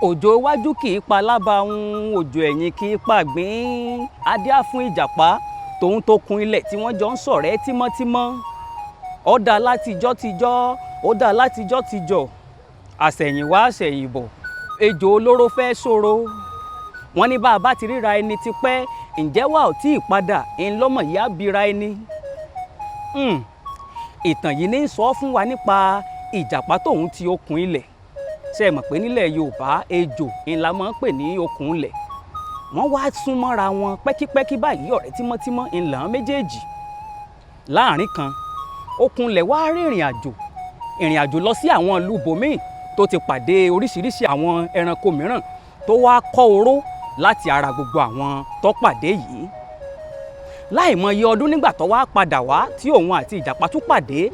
Òjò iwájú kì í pa lábàáhùn, òjò ẹ̀yìn kì í pàgbín. Adíá fún ìjàpá tòun tó kun ilẹ̀ tí wọ́n jọ ń ṣọ̀rẹ́ tímọ́tímọ́. Ó dá látijọ́ tijọ́, ó dá látijọ́ tijọ́, àṣẹ̀yìnwá àṣẹ̀yìnbọ̀, ejò olóró fẹ́ ṣòro. Wọ́n ní bá a bá ti ríra ẹni tipẹ́, ǹjẹ́ wà ò tí ì padà ńlọ́mọ̀ yá bira ẹni. Ìtàn yìí ní sọ fún wa nípa ìjàpá tóun ti okùn ilẹ̀. Ṣe é mọ̀ pé nílẹ̀ Yorùbá, ejò ńlá máa ń pè ní okùn ilẹ̀. Wọ́n wá sún mọ́ra wọn pẹ́kípẹ́kí báyìí, ọ̀rẹ́ tímọ́tímọ́ ńlá méjèèjì. Láàrin kan, okùn ilẹ̀ wá rìnrìn àjò, ìrìn àjò lọ sí àwọn ìlú bòmíì tó ti pàdé oríṣiríṣi àwọn ẹranko mìíràn, tó wá kọ́ oró láti ara gbogbo àwọn tó pàdé yìí. Láìmọye ọdún, nígbà tó wá padà wá tí òun àti ìjàpá tún pàdé,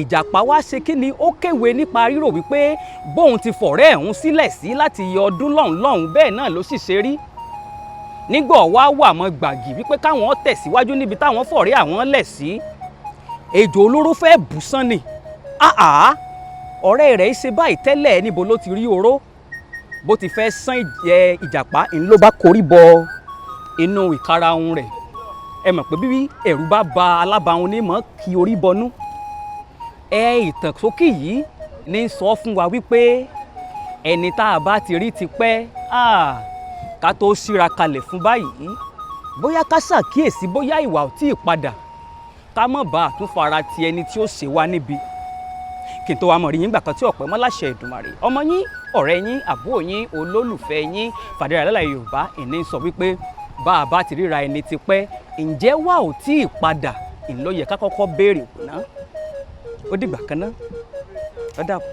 ìjàpá wá ṣe kí ni? Ó kéwe nípa rírò wípé bóun ti fọ̀rẹ́ ẹ̀hún sílẹ̀ sí láti iye ọdún lọ́hùn lọ́hùn, bẹ́ẹ̀ náà ló sì ṣe rí. Nígbà wá wà mọ́ gbàgì wípé káwọn tẹ̀síwájú níbi táwọn fọ̀rẹ́ àwọn lẹ̀ sí, ejò olóró fẹ́ bù sán ni. Ọ̀rẹ́ rẹ̀ ṣe báyìí tẹ́lẹ̀, níbo ló ti rí oró? Bó ti fẹ́ sán ìjàpá ń ló bá korí bọ inú ìkarahun rẹ̀. Ẹ mọ̀ pé bí ẹ̀rù bá ba alábàáhùn ní mọ̀ kí orí bọnú. Ẹ ìtàn sókè yìí ní sọ fún wa wípé ẹni tá a bá ti rí tipẹ́, ká tó síra kalẹ̀ fún báyìí, bóyá ká ṣàkíyèsí bóyá ìwà ò tí ì padà, ká má bàa àtúnfara ti ẹni tí ó ṣe wá níbi. Kí n tó wá mọ̀ rí yín gbà kan tí ọ̀pẹ́ mọ́ láṣẹ Èdùmàrè, ọmọ yín, ọ̀rẹ́ yín, àbúrò yín, olólùfẹ́ yín, Fàdérà Alálàyé Yorùbá ìní sọ wípé bá a bá ti ríra ẹni tipẹ́, ǹjẹ́ wà ò tí ì padà ńlọ yẹ ká kọ́kọ́ béèrè wò ná. Ó dìgbà kan ná, ó dàbọ̀.